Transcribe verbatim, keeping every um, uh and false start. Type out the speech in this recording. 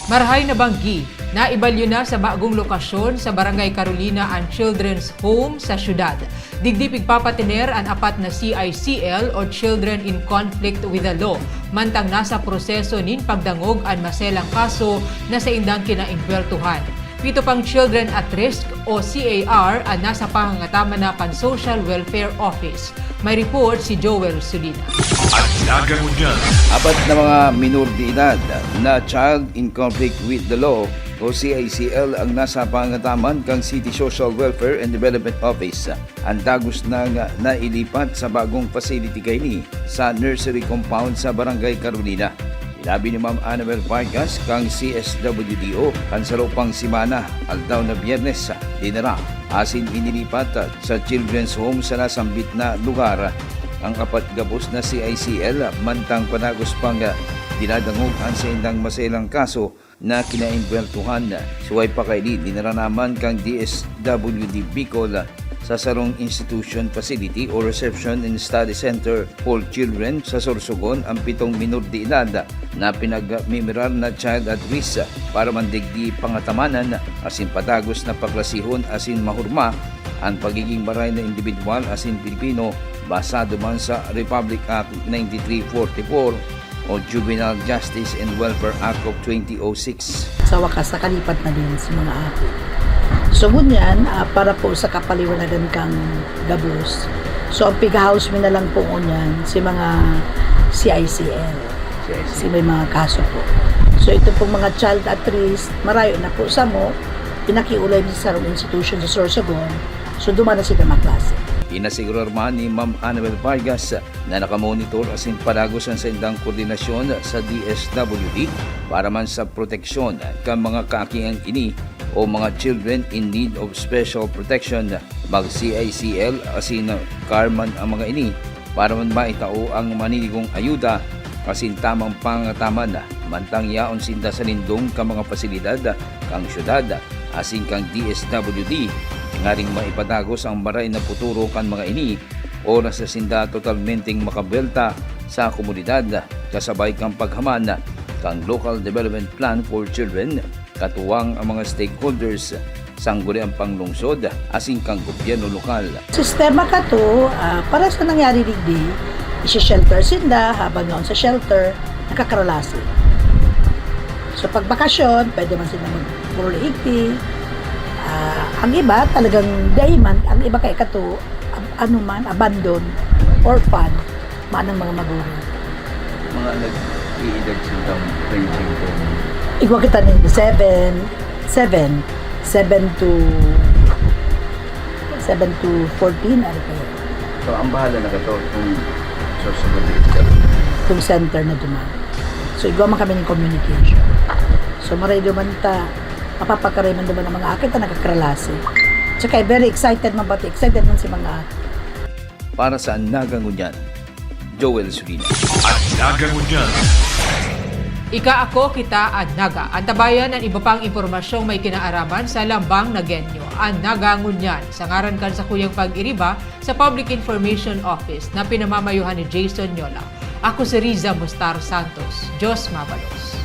Marahay na banggi, naibalyo na sa bagong lokasyon sa Barangay Carolina an Children's Home sa syudad. Digdi pigpapatener an apat na C I C L o Children in Conflict with the Law, mantang nasa proseso nin pagdangog an maselang kaso na saindang kinaembweltuhan. Pito pang Children at Risk o C A R an nasa pangangataman na kan Social Welfare Office. May report si Joel Sulina. At nagangon niya. Apat na mga minor de edad na child in conflict with the law o C I C L ang nasa pangataman kan City Social Welfare and Development Office. Ang dagos nang nailipat sa bagong facility kaini sa nursery compound sa Barangay Carolina. Ilabi ni Ma'am Annabel Vargas kan C S W D O kan saro pang semana, aldaw na Biyernes, dinara asin inilipat sa Children's Home sa nasambit na lugar ang apat gabos na C I C L, mantang padagos pang dinadangog an saindang maselang kaso na kinaembweltuhan. Suway pa kaini, dinara naman kan D S W D Bicol sa sarong institution facility o Reception and Study Center for Children sa Sorsogon ang pitong minor de edad na pinagmimirar na child at risk para man digdi pangatamanan asin padagos na paklasihon asin mahurma ang pagiging maray na indibidwal asin Pilipino basado man sa Republic Act ninety-three forty-four o Juvenile Justice and Welfare Act of twenty oh six. Sa wakas, nakalipat na din si mga aki. So, ngunyan, ah, para po sa kapaliwanagan kang gabos, so, ang piga-house mi na lang po ngunyan si mga C I C L. C I C L. Si may mga kaso po. So, ito pong mga child at risk, marayo na po samo, pinakiulay mi sa sarong institusyon sa Sorsogon. So, duman na sila maklase. Inasigurar man ni Ma'am Annabel Vargas na nakamonitor asin padagos an saindang koordinasyon sa D S W D para man sa proteksyon kan mga kaakihan ini o mga children in need of special protection. Mag-C I C L asin CAR man ang mga ini para man maitao ang maninigong ayuda asin tamang pangataman, mantang yaon sinda sa lindong kan mga pasilidad kan syudad asin kan D S W D, nganing maipadagos ang maray na futuro kan mga ini oras na sinda totalmenteng makabwelta sa komunidad, kasabay kan paghaman kan Local Development Plan for Children, katuwang ang mga stakeholders, sangguniang panglungsod asin kan gobyerno lokal. Sistema kato, ah, para sa nangyari digdi, isi-shelter sinda, habang yaon sa shelter, nagkakaralasi. So, pag bakasyon, pwede man sila mag-, puro igti. Ah, ang iba, talagang dayman, ang iba kay kato, ab-, ano man, abandon, orphan, manang mga magulang. Mga nag-iedad sindang ranging from Igwa kita nin seven, seven, seven to, seven to fourteen, ano pa yun? So, ang bahala na kato kung susunod na ito. Kung center na duman. So, igwa man kami ng communication. So, maray duman ta, mapapakaray man duman ang mga aki ta nagkakaralasi. Tsaka, very excited man pati, excited man si mga aki. Para sa Naga Ngunyan, Joel Sulina. At Naga Ngunyan. Ika, ako, kita, an Naga. Antabayan an iba pang impormasyong may kinaaraman sa Lambang Nagenyo. An Naga Ngunyan, sa ngaran kan sakuyang pag-iriba sa Public Information Office na pinamamayohan ni Jason Yola. Ako si Riza Mustar Santos. Diyos mabalos.